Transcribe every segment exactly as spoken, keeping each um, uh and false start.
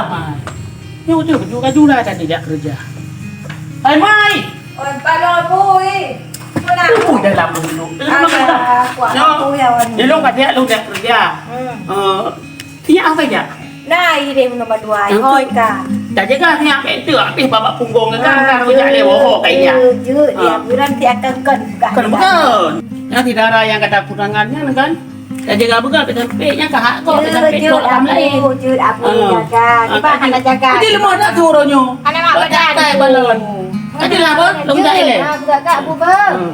Mai. Nyoe je baju kaju lah tadi jak kerja. Hai, Mai! Oi, Pak Loi, bui. Mana? Tunggu dalam dulu. Ada, kuat aku ya, Wan. Dia lu kat dia lu dah kerja. Hmm. Eh, siap apa ya? Nah, ini dia minum dua. Hoi, Kak. Tak jaga siap itu habis babak punggung kan, kan rujak dia bohong kayak dia. Jujur dia, bulan dia akan kan bukan. Kan bukan. Nanti darah yang kata kurangannya kan. Dah jaga beugah, peusampék nyan ka hak kok, peusampék kok lam laén. Jeuet, Abu, jaga. Kiban hana jaga. Jadi lemah dak tu uroe nyoe. Hana mak badan. Tadi lah, Bang. Lông jai lé. Ah, buka kak, Abu, Bang. Hmm.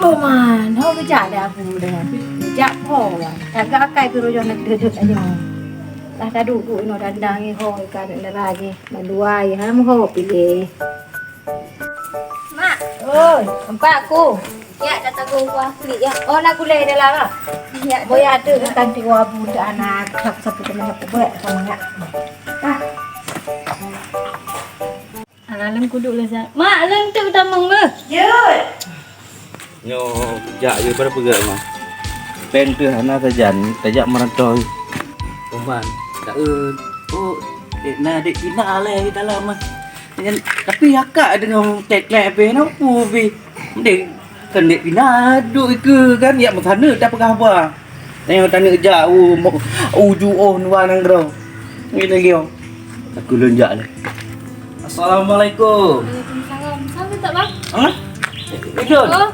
Oh, man. Ho, geujak dah, Abu, dah. Geujak, ho. Jaga akai pih uroe nyoe nak duduk aja. Lah, dah duduk, inoe dandang, ho, ikan, nera je. Mandua, ya, ho, pilih. Mak. Oi, empat ku. Ya, dah tanggung kuah kulit ya. Oh, nak gulai dalam lah. Ya, boya ada kan tiga abu untuk anak. Satu-satu kena aku buat sama nak. Ah. Alah, lem kuduk lah, Zat. Mak, lem tu tamong ke? Jut. Nyoe jak je baru peugah mah. Péng teuh hana sajan, tajak meurantau. Oman, taeu. Oh, eh, na dek Tina alai di dalam mah. Nyan, tapi akak deungoe teklek pih na pu pih. Mending kan dek Tina duek ikeue kan, yak meusaneut tapeugah haba. Nyoe taneuk jak u, u juoh luwa nanggroe. Ni lagi oh. Aku lôn jak lé. Assalamualaikum. Waalaikumsalam. Siapa tak, Bang? Hah? Idun. Oh.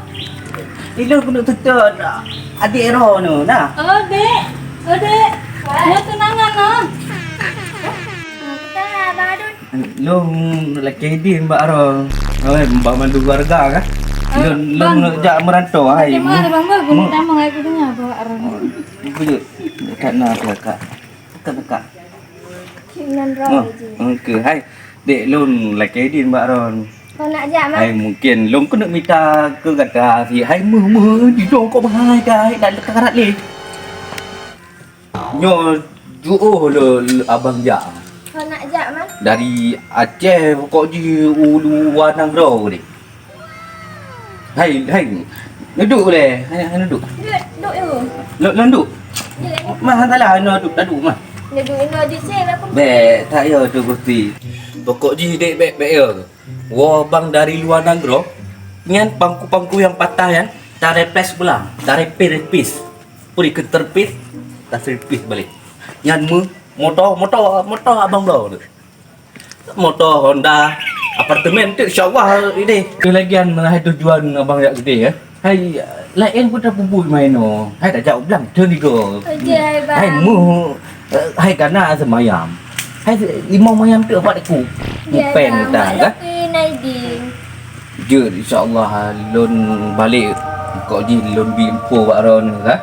Idun keuneuk tutoe adik Ro nyoe nah. Oh, Dek. Oh, Dek. Mau tunangan, no? Kita Abang Adun. Lôn lakée idin bak Ro. Oi, bak mandum keluarga kan. Lôn, lôn jak merantau hai. Macam mana, Bang? Bang, mu- pertama kali aku dengar bak Ro. Bujur. Dekat na tu, Kak. Dekat, dekat. Ngon Ron. Oh, je. Oke, hai. Dek lôn lakée idin bak Ron. Kau nak jak, Mak? Hai, mungkin lôn keuneuk mita keu gata si hai meuh-meuh di dong kok bahai kai dak leuka karat lé. Nyoe juoh le, le abang jak. Kau nak jak, Mak? Dari Aceh pokok ji u luwa nanggroe deh. Hai, hai. Duduk boleh. Hai, hai duduk. Duduk, duduk dulu. Lôn, lôn duduk. Duduk. Mah salah, hana duduk, tak duduk mah. Duduk inoe di sini aku. Bèk, tak ya tu kursi. Pokok jih dek bèk, bèk ya. Woe bang dari luwa nanggroe, nyan pangku-pangku nyang patah nyan, tarepes pulang, tarepis-repis. Puri keuterpis, tasripis balek. Nyan meuh, moto, moto, moto abang bloe tu. Moto Honda, apartemen tu insya Allah ini. Kelagian mana hai tujuan abang jak gede ya. Hai lain pun terpubui main no. Hai tak jak blang tu ni go. Ojai, Bang. Hai mu, eh, hai kana semayam. Hai limong mayam tu apa deku. Ya, Bang. Mak dah kan? Lepi naiding. Jeuet, insya Allah, lôn balek. Kok jih lôn bi info bak droeneuh, ka?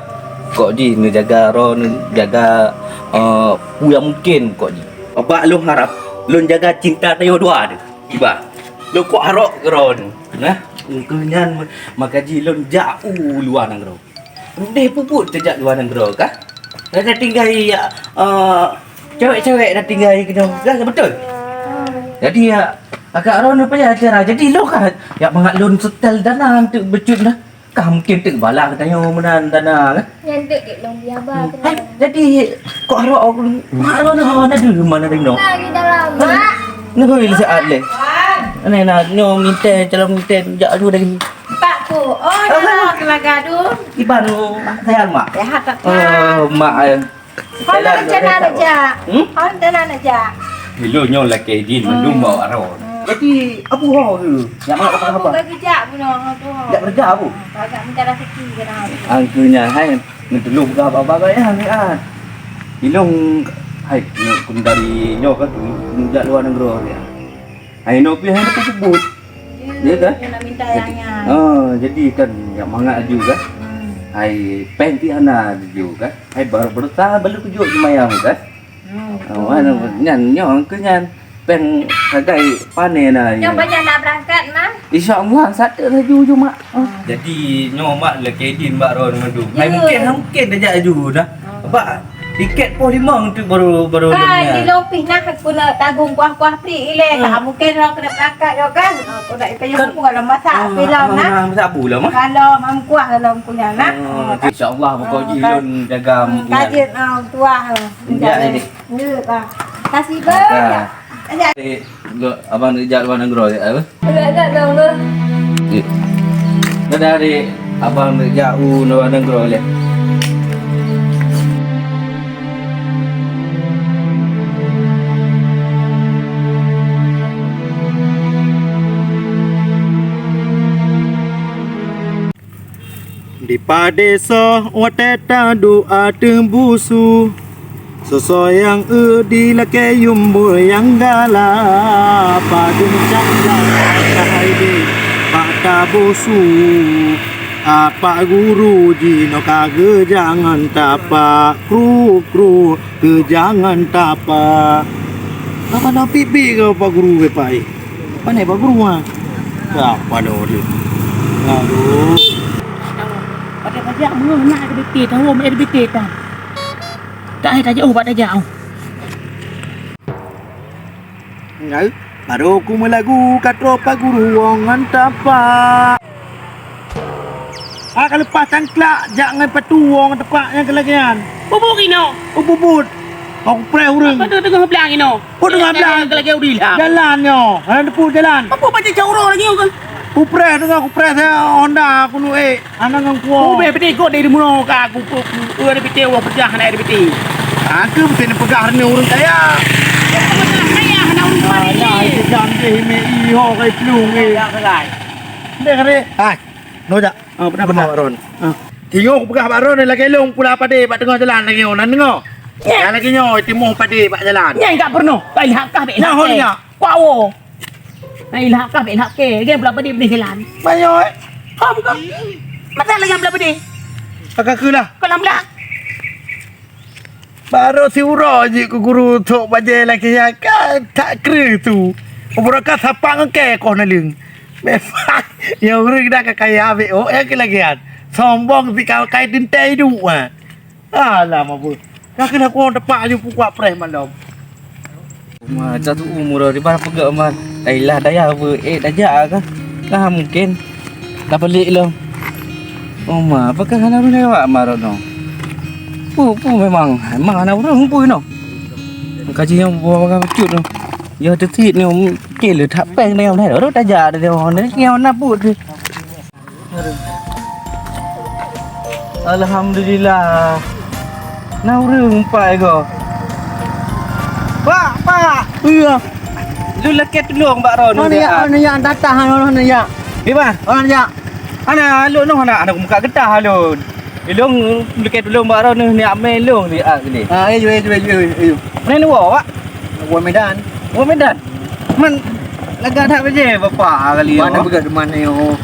Kok jih neujaga droeneuh, jaga, eh, peue nyang mungken kok jih. Bak lôn harap, lôn jaga cinta tanyoe dua deuh. Kiban. Lôn kok harok droeneuh, nah. Keu nyan, maka jih lôn jak u luwa nanggroe. Udeh puput teujak luwa nanggroe kah? Dah tinggai, eh, cewek-cewek dah tinggai kena. Dah betul. Jadi ya, agak ron apa ya acara. Jadi lo kah ya mangat lôn setel dana untuk becut dah. Kah mungkin tek balak tanyoe meunan dana kan? Nyan tek tek long biaba. Hai, jadi kok harok mak ron ha na deuh mana ring no. Lagi dalam, Mak. Nah, hui saat le. Nah, nah, nyoe minta calon minta jak dulu dari. Pak ku. Oh, dah kelaga dulu. Iban sayang mak. Sehat tak? Oh, mak. Hon rencana nak jak. Hmm? Hon rencana nak jak. Hello nyoe lakée idin mandum bawa arah. Jadi abu ho tu. Nak mana apa apa? Bukan kerja bunoe tu. Jak kerja abu. Agak minta rezeki kena. Angkunya hai ngetelu buka apa-apa ya ni ah. Ilong hai nyoe kun dari nyoe kan kun jak luar negeri ya. Hai no pi hai no sebut. Ya kan? Dia nak minta yang, yang. Ah, jadi kan yang mangat aju kan? Hmm. Hai peng ti hana aju kan? Hai baru berusaha baru kejut semayang kan? Hmm. Ah, mana nyan nyong ke nyan peng sagai panen na. Nyoe banyak nak berangkat mah. Insya Allah satu laju je mak. Ah. Jadi nyoe mak le kedin bak ron madu. Hai mungkin mungkin dah jak aju dah. Ah. Bak Tiket poh limong tu baru, baru Kan, leueh. Di lôn pih nah, aku nak tagong kuah-kuah pri ilèe. Hmm. Tak mungkin lah kena berangkat yo kan. Aku nak ikut Kan- bukan lah masak Ah, film ah, nah. ah, masak apa lah, mah? Kalau mampu lah dalam kunyang nah. Ah, Oh, insya Allah, pokok Ah, jih kan. lôn jaga Hmm, muka. Kajeut, ah, tuah. Ya, Jaga. ini. Ya, ah. Kasih Dah. banyak. Aja. Eh, dok, abang neujak luar nanggroe, ya, apa? Agak-agak dong tu. Eh. Dah dari abang neujak u luar nanggroe, ya. Dipadé soe watèe taduek ateueh busu, soe-soe nyang eu dilakèe yumbôi nyang galak, padum canda ka hai deh bak tabusu. Apak guru jinoe ka geujangan tapak, kru-kru geujangan tapak. Apa na pipi keu Pak Guru, Pak? Pane Pak Guru, ha? Ya, pane dia. Aduh. Pada pajak meuh na R B T, tahu R B T ta. Tak ai tajak, oh, bak tajak, oh. Enggak, baru ku meulagu ka troh Pak Guru wong ngon tapak. Ah, ka leupah tangklak jak ngon patu wong tepak nyang keulagian. Bubuk inoe. Oh, bubut. Aku preh ureueng. Apa tu tengah belang inoe? Oh, tengah belang. Lagi udi lah. Jalan nyoe. Hana teupeu jalan. Apa baca cak uroe lagi kan? Ku preh tengah ku preh saya Honda aku nu eh. Anak ngon kuah. Ku beh peti kok dari mula ka aku ku ku ada peti wong pecah hana ada peti. Aku mesti peugah ni ureueng kaya. Pecah kaya hana ureueng Ah, padi. Nah, itu jam deh me i ho kai pelung eh. Ya, kerai. Deh kare. Hai. No jak. Ah, pernah Peugah pernah. Bak Ron. Ah. Tingoh peugah Bak Ron lagèe long pula padé bak teungoh jalan lagèe nyoe. Nan deungoe. Ya. Lagèe nyoe timoh padé bak jalan. Nyang enggak pernah. Kai hak kah bek Nah, hak hon ke. Nyak. Kuak wo. Kai hak kah bek hak ke. Gen pula padé bak jalan. Banyak eh. Hom kah? Mata lagi pula padé. Pakai keu lah. Kolam belah. Baru siuroe jih ku guru thok bajèe lagèe nyan ka that kreueh su. Ubroe ka sapak ngon kèe koh naleueng. Memang nyang ureueng dah ka kaya abéh oh, nyang keu lagèe nyan. Sombong si ka kai teuntèe iduek ah. Alah mabeuh. Ka keuneuk kuong tepak aju pukuak preh malam. Uma, catu umur di bah peugah uma. Dailah daya beu eh dajak ka. Ka mungkin. Ka pelik lom. Uma, pakah hana ureueng lewat marot no. Pu, pu memang, memang hana ureueng pu no. Kaji nyang buah bakal pecut no. Ya tetit no, ke le that peng dengan dah. Baru tajak dah dia orang ni. Yang nak put tu. Alhamdulillah. Na ureueng empat go. Pak, pak. Iya. Lu lakèe tulông bak Ron. Mana ya, mana ya datang mana ya. Di mana? Mana ya? Ana lôn noh anak, anak muka getah lôn. Ilong lakèe tulông bak Ron ni amé long di ah gini. Ah, ayo, ayo, ayo, ayo. Mana ni wak? Wak Medan. Wak Medan. Man lagak that bajèe bapak kali. Mana peugah teman ni oh.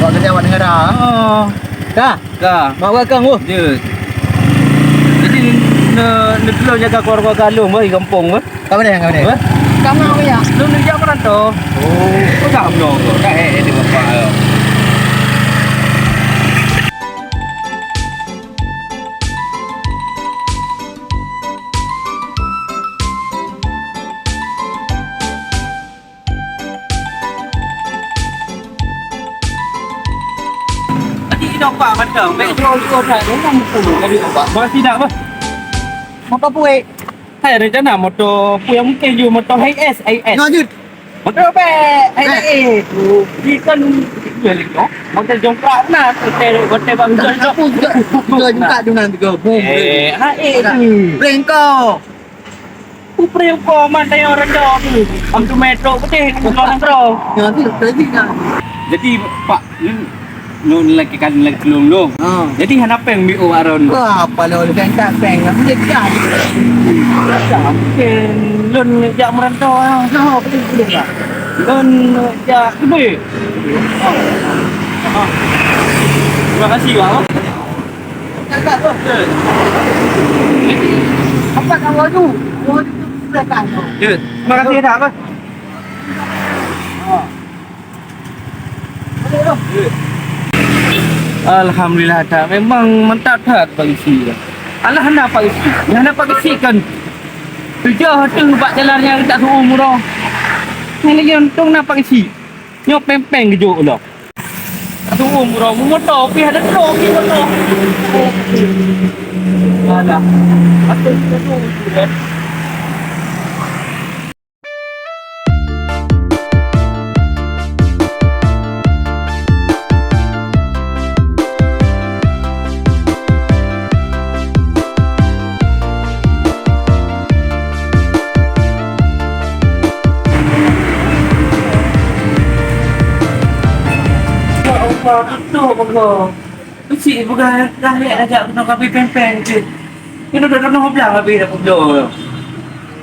Wak kerja wak negara. Oh. Dah. Ka. Mak buat kang, oh. Ya. Jadi, ne, ne, ne, jaga keluarga kalung, bah, di kampung, bah. Ka mana, ka mana? Bah? Ka mana, ya? Lu, lu, jak merantau. Oh. Kau dah belum, kau. Dah, eh, eh, di bapak, ya. Tadi kita nampak mantap. Baik, jom, jom, dah. Memang betul. Tadi nampak. Berapa tidak, bah? Motor puik. Hai, rencana motor puik yang mungkin you motor H S, H S. Lanjut. Motor apa? Hai, Eh. eh. Di kan, motor jongkrak na, hotel, hotel bang Tak jongkrak. apa juga. Juga juga tu nanti ke. Boom. Eh, hai, eh, Tak. tu. Prank kau. Upre uko man tayong reda tu. Am tu metro putih, pulo nanggroe. Ya, tu, tadi kan. Jadi, Pak, nun, nun lagi kan lagi tulung lu. Ha. Jadi, hana peng bi awak Ron. Wah, apa lo, lu kan tak peng, aku jadi kan. Mungkin lôn jak merantau, ah. Nah, apa tu, boleh tak? Lôn jak gede. Ha. Terima kasih, Pak. Apa kawan tu? Ya, terima kasih dah, Bang. Alhamdulillah, that memang mantap that bagi si. Alah, hana paisi. Hana paisi kan. Tujoh teuh bak jalan nyang tak seuumu uroe. Nyan lagèe untông na paisi. Nyoe péng-péng geujok uloe. Seuumu uroe, moto pih ada trok pih moto. Alah. Aduh, aduh, aduh, eh. Ya Allah, betul Allah. Keuchik peugah dah lé ajak keunoe keunoe péng-péng cit. Keunoe dah keunoe blang habéh dah peubloe.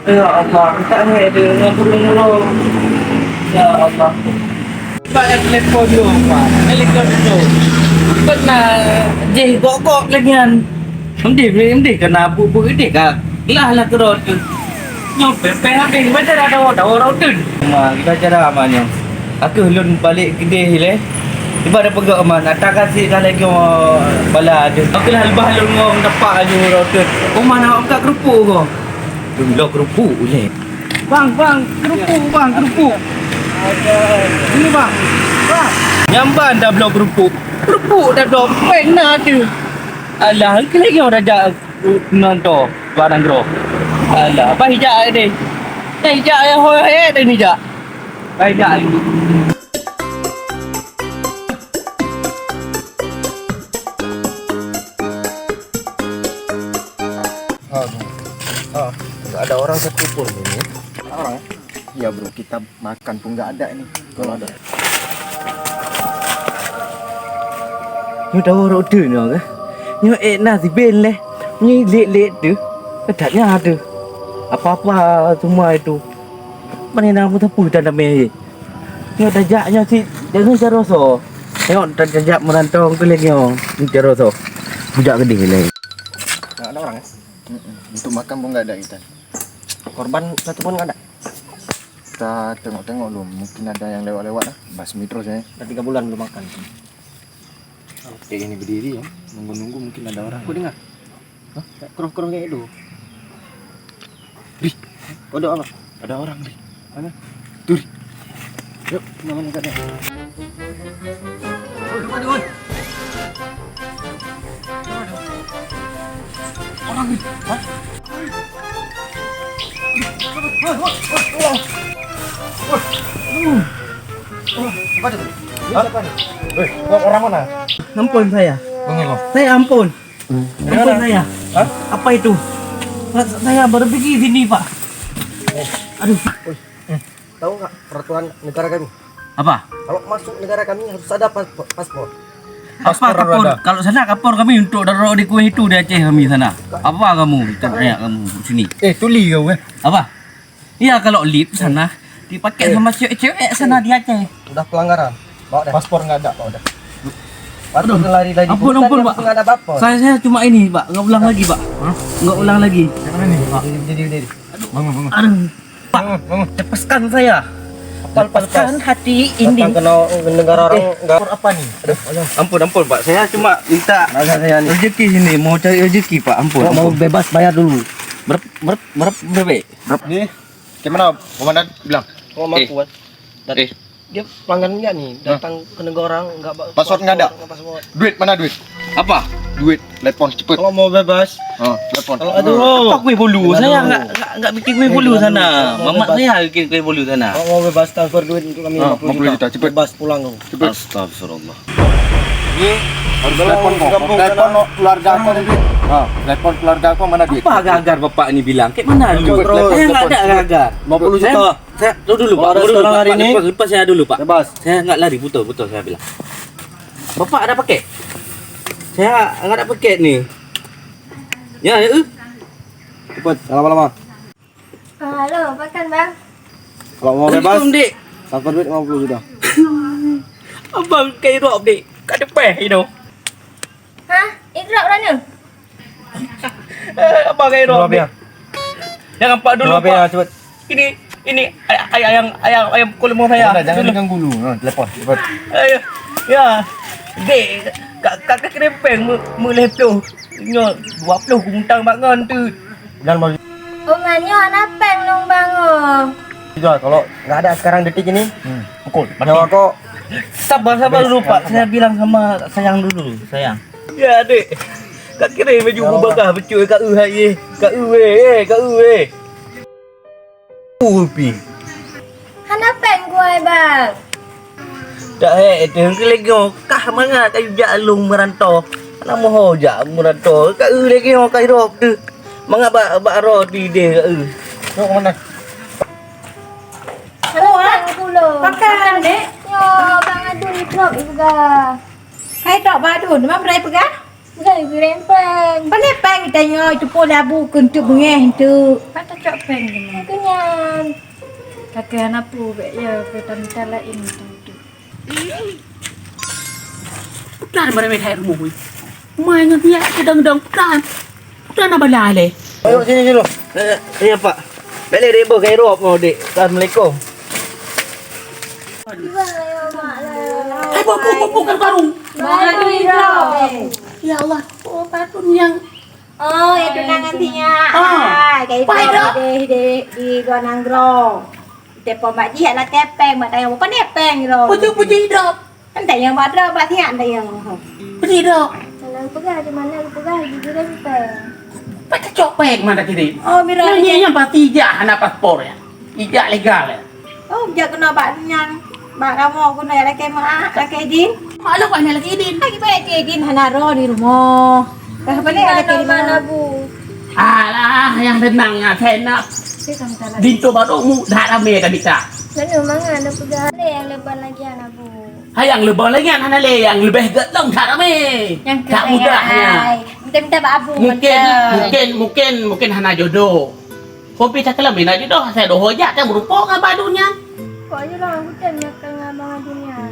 Ya Allah, tak lé deh ngon peuleueng-peuleueng. Ya Allah. Bak nyang telepon dulu, Pak. Telepon dulu. Pernah jih gok-gok lagi kan. Mending, mending kena bu-bu ini kak. Lah lah kerot tu. Nyoe péng-péng habéh, macam dah dawa-dawa rot tu. Ma, kita cara aman nyoe. Aku lôn balik keudeh ilèe. Tiba ada peugah man, ata kasih ka lagi bala tu. Aku lah leubah lôn ngom tepak aju rot tu. Koma nak angkat kerupuk ko. Lôn lo kerupuk ilèe. Bang, bang, kerupuk bang, kerupuk. Ini bang. Bang. Nyamban dah bloe kerupuk. Kerupuk dah bloe péng na tu. Alah, engke lagi orang jak nonton barang groe. Alah, bah ijak deh. Dah ijak ya hoi hoi dah ni jak. Bah ijak. Ha, ha. Enggak ada orang satu pun ini. Orang? Ya bro, kita makan pun enggak ada ini. Kalau ada. Nyoe tahu rot tu nyoe ke? Nyoe eh na si Ben leh. Nyoe lek-lek tu. Ketatnya tu. Apa-apa semua itu. Mana nak apa-apa tak ada meh. Nyoe tajak nyoe si jangan jaroso. Nyoe tajak merantau ke lagi nyoe. Jaroso. Bujak gede leh. Enggak ada orang ya? Mm-mm. Untuk makan pun enggak ada kita. Korban satu pun enggak ada. Kita tengok-tengok dulu, mungkin ada yang lewat-lewat lah. Basmi terus ya. Dah tiga bulan belum makan. Kayak gini berdiri ya, nunggu-nunggu mungkin ada orang. Aku dengar. Hah? Kayak kroh-kroh kayak itu. Rih. Kodok apa? Ada orang, Rih. Mana? Tuh, Rih. Yuk, mana, mana, mana? Aduh, aduh, aduh. Orang ni. Hah? Apa tu? Hah? Siapa ni? Weh, kau orang mana? Ampun saya. Bangun kau. Saya ampun. Ampun saya. Hah? Apa itu? Saya baru pergi sini, Pak. Aduh. Tahu nggak peraturan negara kami? Apa? Kalau masuk negara kami harus ada pas-, paspor. Apa kapor? Kalau sana kapor kami untuk taruh di kueh itu di Aceh kami sana. Apa kamu? Kita tanya kamu sini. Eh, tuli kau eh. Apa? Ya kalau lip sana dipakai sama cewek-cewek sana di Aceh. Udah pelanggaran. Bawa dah. Paspor nggak ada, bawa dah. Patut lari-lari. Ampun, ampun, Pak. Nggak ada apa-apa. Saya, saya cuma ini, Pak. Nggak ulang lagi, Pak. Hah? Nggak ulang lagi. Jangan ini, Pak. Diri, diri, diri. Bangun, bangun. Aduh. Pak, lepaskan saya. Lepaskan hati ini. Datang ke negara orang, eh, enggak. Apa ni? Aduh, ampun, ampun, Pak. Saya cuma minta rezeki sini, mau cari rezeki, Pak. Ampun, mau bebas bayar dulu. Berapa, berapa, berapa, berapa? Ni, gimana, Komandan bilang? Oh, mampu, eh. Dia pelanggan minyak ni, datang ke negara orang, enggak ba-, paspor enggak ada. Enggak paspor. Duit, mana duit? Apa? Duit, telepon cepet. Kalau mau bebas. Ha, telepon. Kalau ada apa kuih bolu? Saya enggak, enggak, enggak bikin kuih bolu sana. Mamak saya bikin kuih bolu sana. Kalau mau bebas, transfer duit untuk kami lima puluh juta. Cepet. Bebas pulang kau. Cepet. Astagfirullah. Ni harus telepon kau. Telepon keluarga kau ni duit. Ha, telepon keluarga kau mana duit? Apa agar-agar bapak ni bilang? Kayak mana duit? Saya enggak ada agar-agar. Lima puluh juta. Saya, tunggu dulu, Pak. Tunggu dulu, Pak. Lepas, lepas saya dulu, Pak. Bebas. Saya enggak lari, betul, betul saya bilang. Bapak ada paket? Saya enggak ada paket ni. Ya, ya, eh. Cepat, jangan lama-lama. Ah, halo, makan, Bang. Kalau mau bebas, assalamualaikum, Dik. Transfer duit lima puluh juta. Abang kayak rob, Dik. Kat depan, you know. Hah? Ikra mana? Eh, abang kayak rob, Dik. Jangan nampak dulu, Pak. Cepet. Ini, ini ay-, ay-, ayam, ayam, ayam pukul lima saya. Jangan, jangan ganggu dulu. Ha, telepon, telepon. Ayo. Ya. Dek, kak, kak, kak kerempeng me-, meuleh tu. Nyoe dua ploh kuutang bak ngon tu. Dan mau Oh, ngan nyoe hana péng lôn bangoe. Juga, kalau nggak ada sekarang detik ini, Hmm, pukul. Nyawa kok Sabar, sabar dulu, Pak. Saya bilang sama sayang dulu, sayang. Ya, adik. Kak kirim baju Ya Allah. Bagah becut kat eu hai. Kat eu weh, eh, kat eu weh. Upi. Hana péng kuai, Bang. Tak hek, teuh keuleungoe kah mangat kayu jak lôn meurantau. Hana moho jak meurantau. Kat eu leungoe ka irop teuh. Mangat bak, bak aro di deh kat eu. Yok mana? Hana péng kulo. Pakai, Dek. Yo, Bang Adun drop juga. Kai tok Bang Adun, memang berai peugah? Bukan ibu rempeng. Pandai péng tanyoe, itu pun labu keuntut bengeh tu. Patah cok péng tu. Makanya. Kata anak pu bek ya, kata minta lain tu. Udah meremeh hai rumoh weh. Mai ngon dia sedang-sedang udah. Udah nak bala leh. Ayo sini dulu. Eh, eh, ya, Pak. Balik dek bos kai rop mau dek. Assalamualaikum. Hai, bu, bu, bu, bu, kan baru. Baru itu. Ya Allah, oh, patun yang Oh, ya tunangan sinyak. Ah. Hai, kayak itu Pai dah. Di, di, di dua nanggroe. Telepon mak jih anak kepeng, mak tanya bukan nepeng gitu. Puji-puji dah. Entah yang pada bak sinyak entah yang. Puji dah. Kalau pegang di mana pegang di dua rempeng. Pakai cok peng mana kiri. Oh, mira Yang ni aja. Yang pasti ijak anak paspor ya. Ijak legal ya. Oh, jak kena bak nyan. Bak kamu aku nak laki mak, laki Din. Mak lu kan laki Din. Lagi baik laki Din hana roh di rumah. Dah boleh ada Mana, kiri mana, mana. Bu? Alah, yang tenang ya, saya nak. Dia kan salah. Dinto baru mu dah ramai dah bisa. Lalu mangan dah pegang. Ada yang lebar lagi anak bu. Hai yang lebar lagi anak le yang lebih gelong dah ramai. Yang Tak mudah ya. Hai. Minta-minta bak abu. Mungkin, mungkin, mungkin, mungkin hana jodoh. Kopi cakap lah mina jodoh, saya doho jak kan merupa dengan Abang Adun nyan. Kok aja lah, aku tak nak dengan Abang Adun nyan.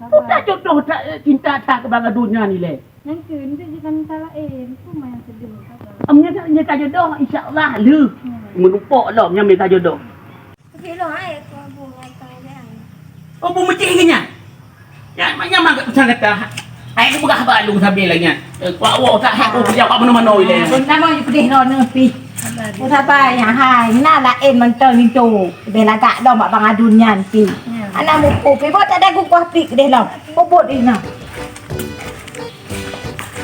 Aku tak jodoh, tak cinta tak ke Abang Adun nyan ni leh. Yang tu, dia je kan minta lain. Itu mah yang sedih, sabar. Am, nya tak, nya tak jodoh, insya Allah, le. Hmm. Merupa lah, yang minta jodoh. Okey lah, ai, aku abu, ai, kau jangan. Oh, bu mecik ke nyan? Nyan, nyan mah kat pesan kata. Ai, aku peugah bak lu sambil lagi nyan. Eh, kuat wow, tak hak aku kerja apa mana-mana ilai. Nama you pedih lo ni, pi. Oh, sabar, ya, hai. Nah, lain mentol ni tu. Lebih lagak dong bak Bang Adun nyan, pi. Ya. Anak mupu, pi, buat tak ada kukuh, pi, kedih lo. Bubut ni, nah.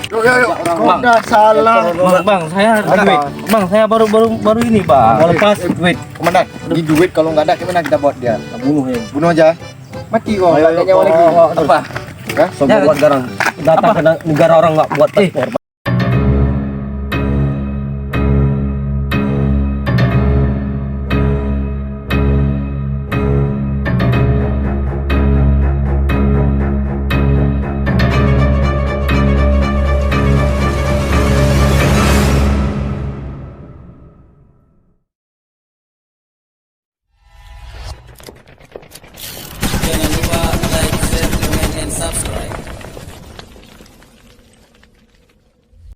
Yuk, yuk, yuk. Bang. Dah salah. Bang, bang, saya Ada. Bang, saya baru, baru, baru ini, Bang. Mau lepas. Eh, wait, komandan. Di duit kalau nggak ada, gimana kita buat dia? Bunuh ya. Bunuh aja. Mati kau. Ayo, ayo, nyawa lagi. Apa? Hah? Sombong buat garang. Datang ke negara orang nggak buat paspor.